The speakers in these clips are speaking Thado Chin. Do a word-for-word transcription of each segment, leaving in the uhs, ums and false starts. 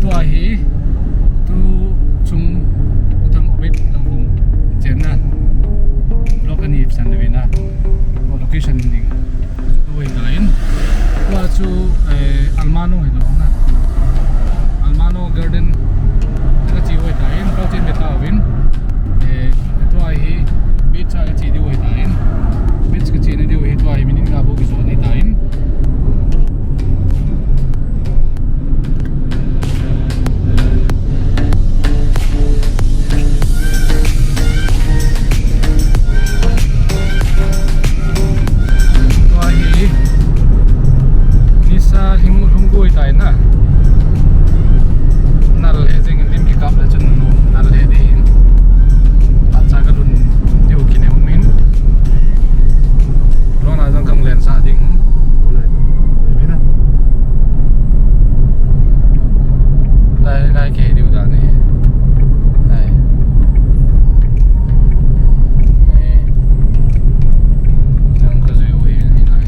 Tua hi, tu chung utang obit lang kum chenna. Block ani san le na. O location ding. Tu hi tain. Tua chu, eh, Almano hi lo na. Almano Garden. Ka chi hi tain. Kau chen beta win. Eh, tua hi beach a ka chi diu hi tain. Beach ka chi na diu hi tua hi minute nga bou kiso ni tain. Tua hi nisa lhing lhung goi tai na. Nal he jing lim kikap le chun nal he ding. Acha ka lun diu kine umin. Lona jang kang len sa ding. Lai, lai ke diu da ni. Lai. Ni. Nang ka zui ui ni lai.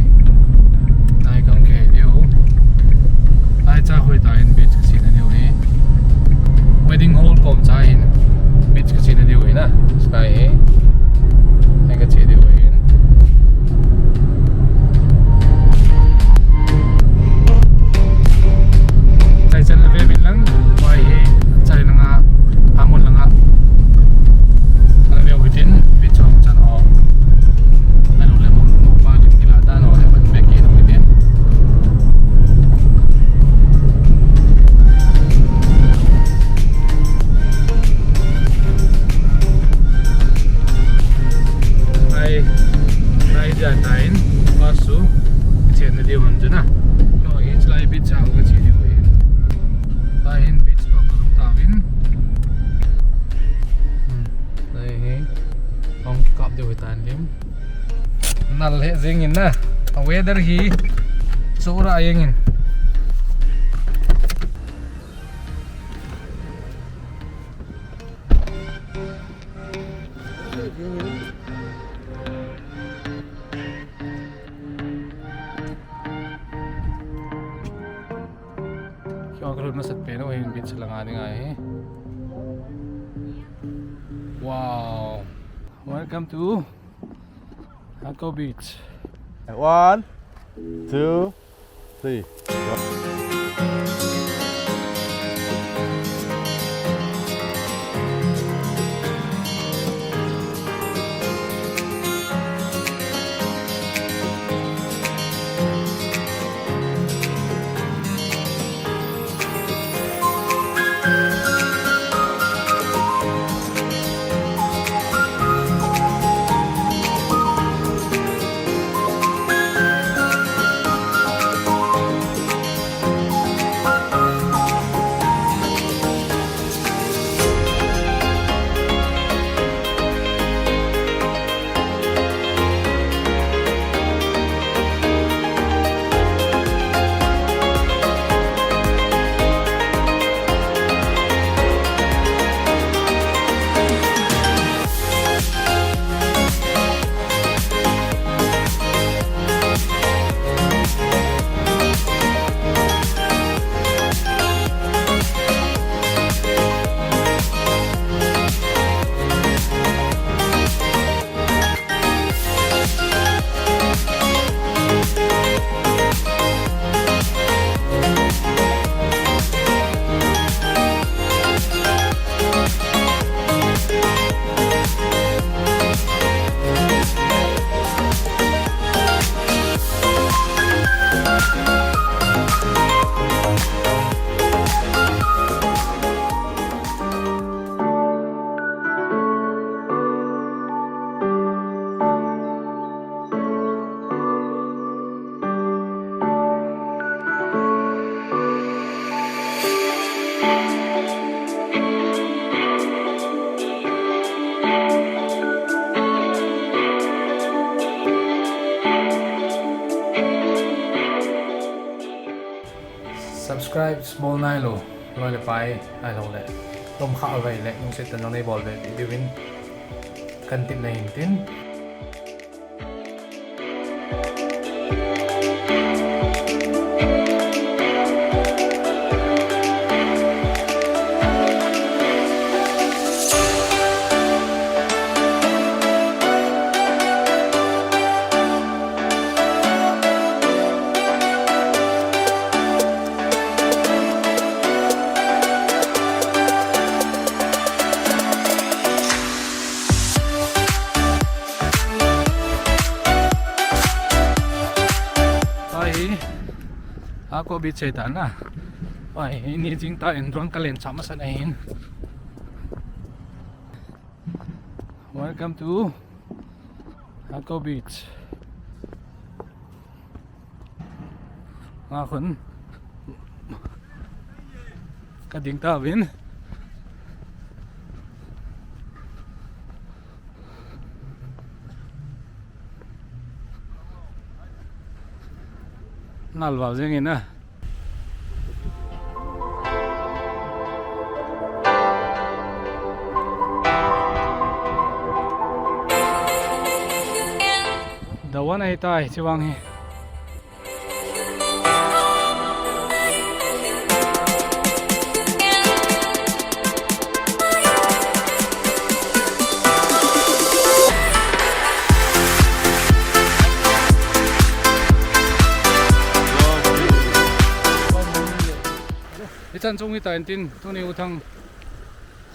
Lai kang ke diu. Lai cha hui ta in beach ka sina diu ni. Wedding hall kom cha in beach ka sina diu ni na. Sky hi. Lai ka chi diu ni. Chai chan le ve min lang, pai hi, chai langa, amun langa. Ala ve hitin, bit chom chan ho. Anu le mo, mo pa kin kila ta no, he ban bek ki no hitin. Ai, ai dia tain, pasu, chen na diu han juna. No, hi chlai beach a ka chi diu hi. Lai hin beach pa ka lung ta vin. Hmm, lai hi. Hong kap diu hi tan lim. Nal he jing in na. A weather hi. Chura jing in. Kiong ka lut masat pen o hin beach langa ding ahi. Wow. Welcome to Hako Beach. One, two, three. Subscribe small nai lo, loi le pai, ai lo le. Tom kha vai le, nung sit tan nang nei bol ve, ti diu vin. Kan tip na hin tin. Beach sei ta na. Oi, ni jing ta in drone ka len cha masa na hin. Welcome to Hako Beach. Nga khun ka ding ta vin. Nal val jeng in a. The one ahi tai, hiche vang hi. Hichan chung hita in tin, tuni U Thang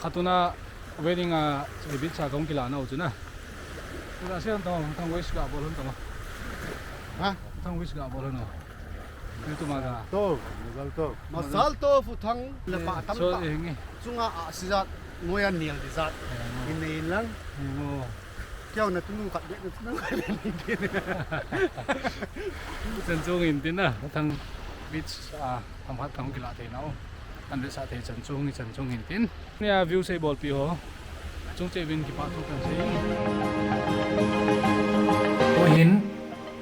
Khatuna wedding a, eh, beach a kahung kila nau chu na. Tuna sian tong, thang wish ga bol hun tong. Ha? Thang wish ga bol hun. Ni tu ma ga. To, masal to. Masal to fu thang le pa tam so, ta. Eh, nge. Chunga a sijat, noya nial dijat. Eh, ngo. In nei lang. Eh, ngo. Kyo na tunu khat, na tunu khat. Chan chung in tin na, thang beach a, thang hat kahung kila thei nau. An le sa thei chan chung, chan chung in tin. Nia view sei bolpi ho. Chung che vin kipa thu kan sei. Ko hin,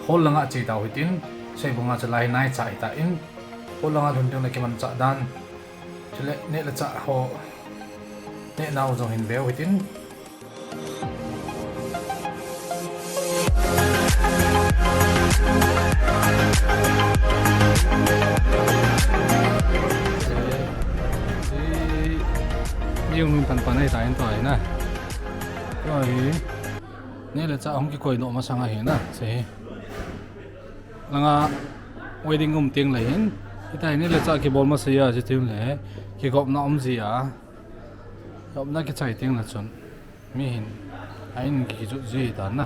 hol langa che tau hitin, sei bunga chalai nai cha hita in, hol langa lhun ding na kiman cha dan. Chule, ne la cha ho, ne nau jong hin veu hitin. Ni hung pan pan ai ta in to ai na. Ko hi. Ni le cha hung kikoi no masang ahi na. Se. Langa wedding um ting le hin. Ita ni le cha kibol masa ya si ting le. Kigop na um ji ya. Gop na kichai ting le chun. Mi hin, a in kijut ji ta na.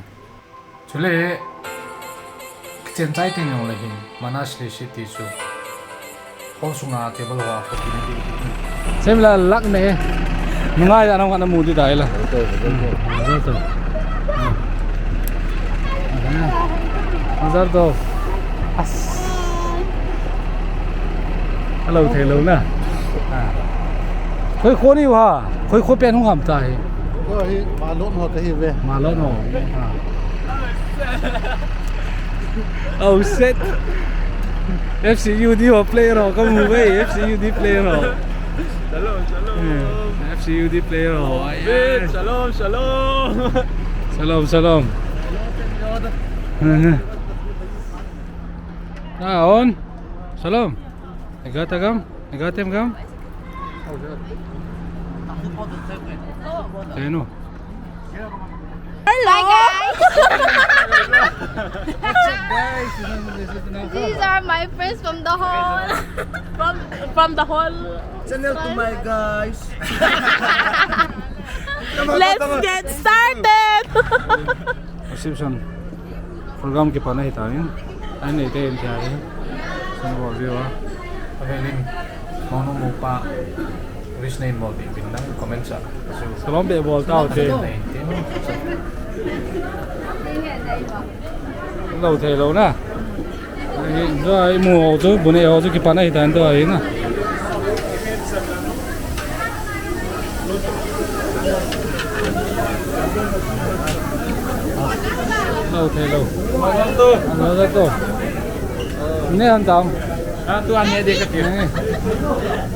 Chule, kichen chai ting jong le hin, Manaslu City chu. Hol sunga table ho a photo ni di. Sem la lak ne. Nungai da nang kana mu di dai la. Betul, betul. Hmm, betul. Hazar to. As. Hello, hello na. Ah. Khoi kho ni ha. Khoi kho pen hung ham ta hi. Ko hi, Malot ho ka hi ve. Malot ho. Ah. Oh, shit. F C U D ho player ho, kamu ve, F C U D player ho. Shalom, shalom. Yeah, F C U D player ho. Oh, yeah. Shalom, shalom. Shalom, shalom. Ah, on. Shalom. Agata gam? Agatem gam? Tenu. Hello. Hi, guys. What's up, guys? These are my friends from the hall. From, from the hall. Channel to my guys. Let's get started. Reception. Program kipana hita in. Ai nei te in tia in. Sun bol view a. Avelin. Monu mupa. Wish nei bol bi bin dang comment sa. Salom be bol tau te. Lo thei lo na. Ai, jo ai mu ho chu, bu nei ho chu kipana hita in to ai na. Lo thei lo. Lo thei lo. Ne an tang. Ah, tu an ne de ka ti. Ne.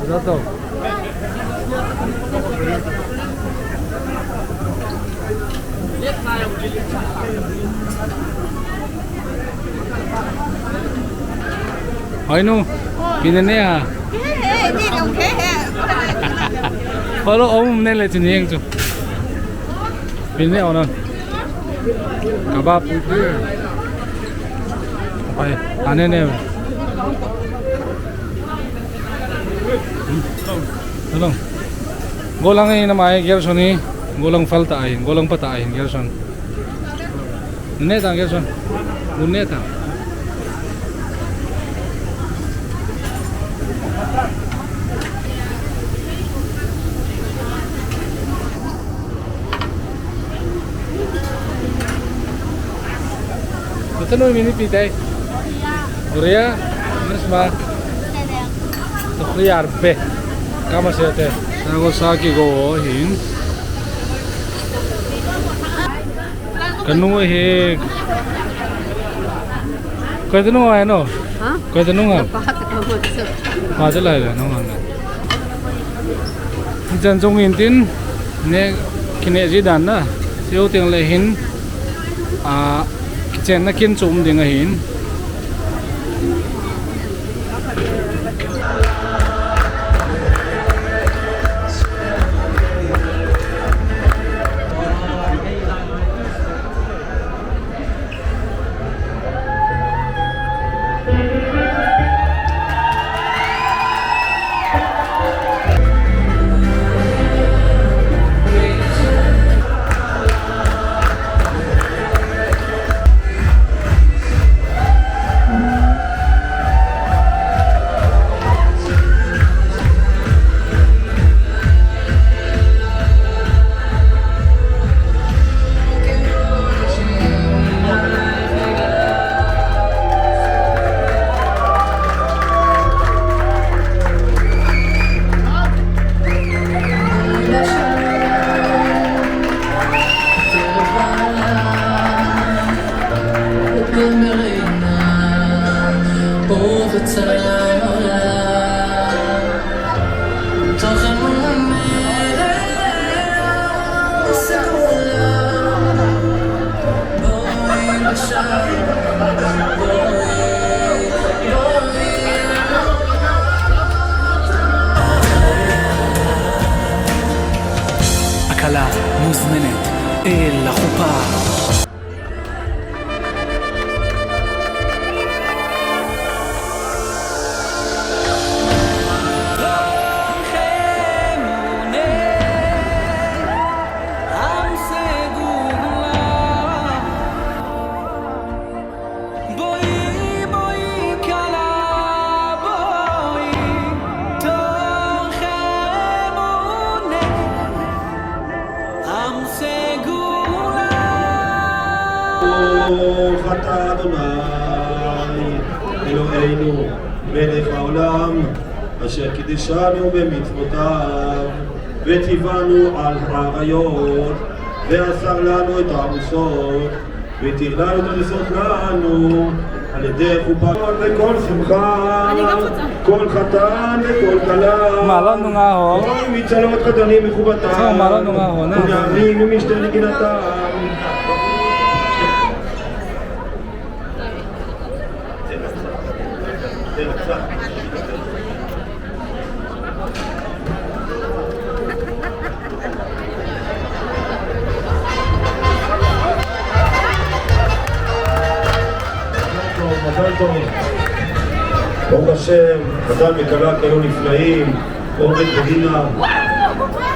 Lo to. Hoi nu, pin ne a. Hello, om ne le chin yeng chu. Pin ne ona. Kebab. Hoi, ane ne. Hello. Golang hi namai Gerson hi. Golang fal ta ahin. Golang pa ta ahin Gerson. Ne ta Gerson. Gun ne ta. Tanu min ipi tai? Uria, Miss Ma. Tokriar be. Kama se te. Nago sa kigo hin. Kanu hi. Koi tanu ai no? Ha? Koi tanu ai? Pa te ka mo sa. Pa te lai le no ngan. Jan jong in tin ne kine ji dan na. Siu ting le hin. A, kitchen na kin chu um ding ahin. הכלה מוזמנת אל החופה. ברוך אתה אדוני אלוהינו מלך העולם, אשר קידשנו במצוותיו, וציוונו על העריות, ואסר לנו את הארוסות, והתיר לנו את הניסות לנו על ידי חופה בכל שמחה, כל חתן וכל כלה. Malon nunga ho. כל מצהלות חתנים מחובתם. Malon nunga ho na. ונערים ומשתה נגינתם. מזל טוב. ברוך השם, חתן וכלה כאלו נפלאים, אורן ודינה.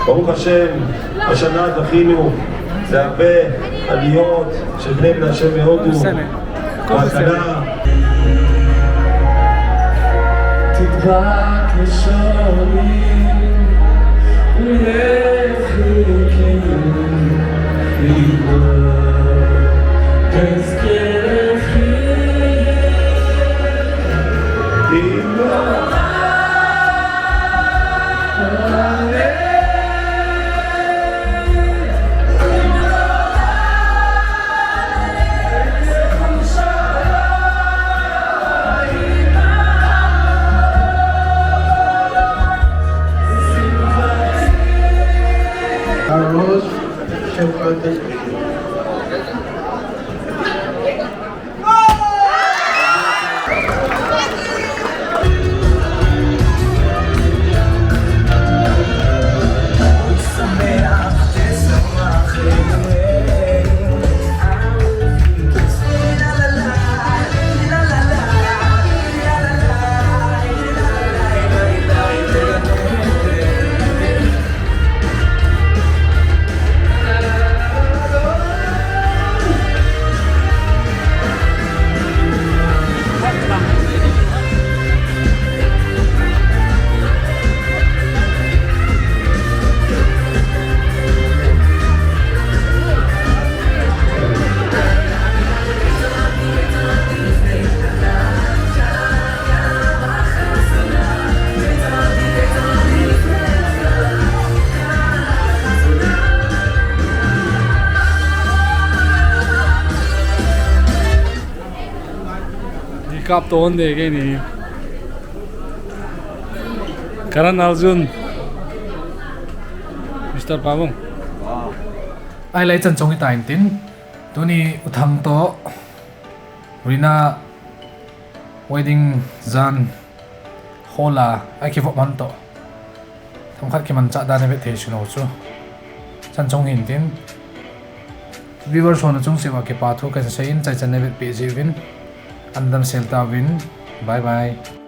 ברוך השם, השנה זכינו להרבה עליות של בני מנשה מהודו. בהתחלה. תדבק לשונים ולרחוקים, אם לא תזכה לחיוב, אם לא Kap to hon de ke ni. Karan Arjun. Mister Pabung. Ahileh chan chong hita in tin. Tuni U Thang to Rina wedding jan hall a akivop man to. Themkhat kimanchah dan navet thei sunau chu. Chan chong hin tin. Viewers ho nachung cheh uva kipa thu kasei in, chaichan navetpeh jeh uvin. Andam sel tauvin. Bye bye.